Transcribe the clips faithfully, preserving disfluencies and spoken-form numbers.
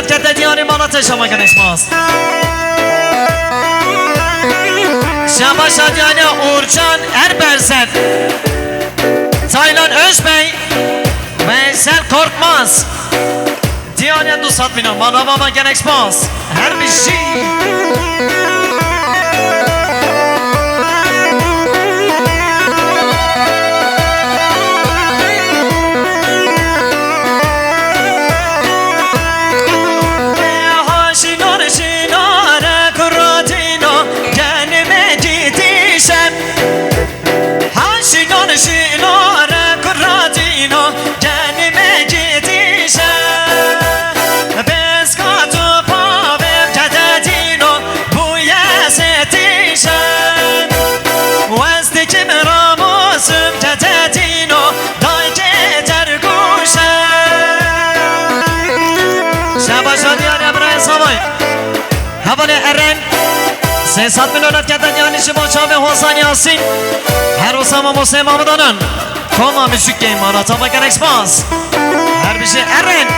Kete diyarê mala te şama gelek spas. Şabaşa diyarê Orcan Erberzen. Taylan Özbey. Veysel Korkmaz. Diyarê du sed milyon. Mala mama gelek spas. Her bir şey. Ha şinar şinare kuratîno, genime gidişe. Ha şinar şinare kuratîno, genime gidişe. Bes katu pavem kedetîno, bu yesetişe. Westikim ramusum kedetîno, dayke derguşe. Şabaşa diyarê birayê Savay. Hevalê Eren. Sê sed milyonet kete diyarê ji bo çavê Hozan Yasin. Her wisa mamosteyê Mahmudanan. Koma muzîkê mala te va gelek spas. Her bijî Eren.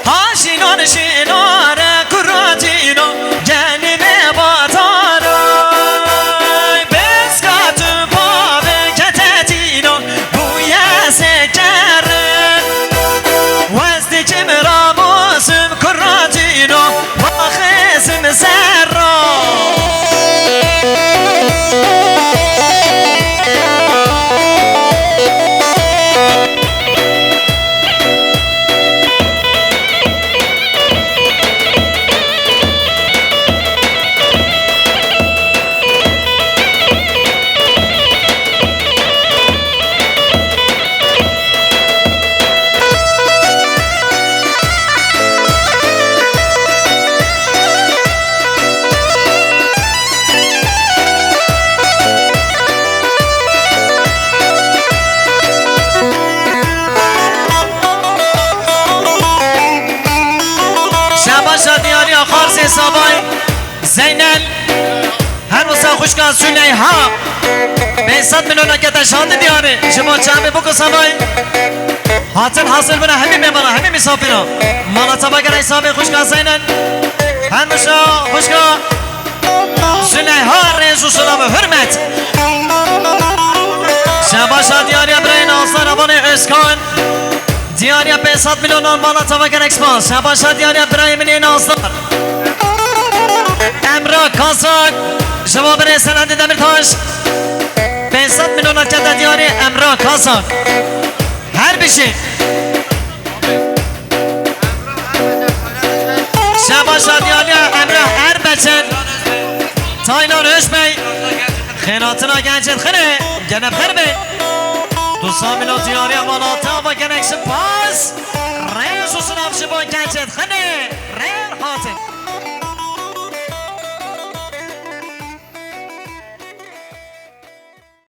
Ha şinan şinare kuratîno, genime batara. Bes katim pave ketetîno, bûye sekerin. Westikim ramusum kuratîno, baxesim serra. Şabaşa diyariya Xarsê Savay, Zeynel, her wisa xwişka Züleyha, pênc sed milyon kete şandî diyarê, ji bo çavê Buku Savay. Hatin hasil bûne hemî mêvana, hemî misafira. Mala te va gelek spas xwişka Zeynel. Her wisa xwişka Züleyha, rêz û silav û hurmet. Şabaşa diyariya birayê Nasar Avanê Özkan. Diyariya pênc sed milyonan mala te va gelek spas. Şabaşa diyariya birayê min ê Nasar. Emrah Kazak. Ji bo birê Selahattin Demirtaş. Pênc sed milyonan kete diyarê Emrah Kazak. Her bijî. Şabaşa diyariya Emrah Erbeçen. Taylan Özbey. Xênatina gencên xine. Gene bi xêr be. Du sed milyon diyariya mala te va gelek spas. Rêz û silav ji bo gencên xine.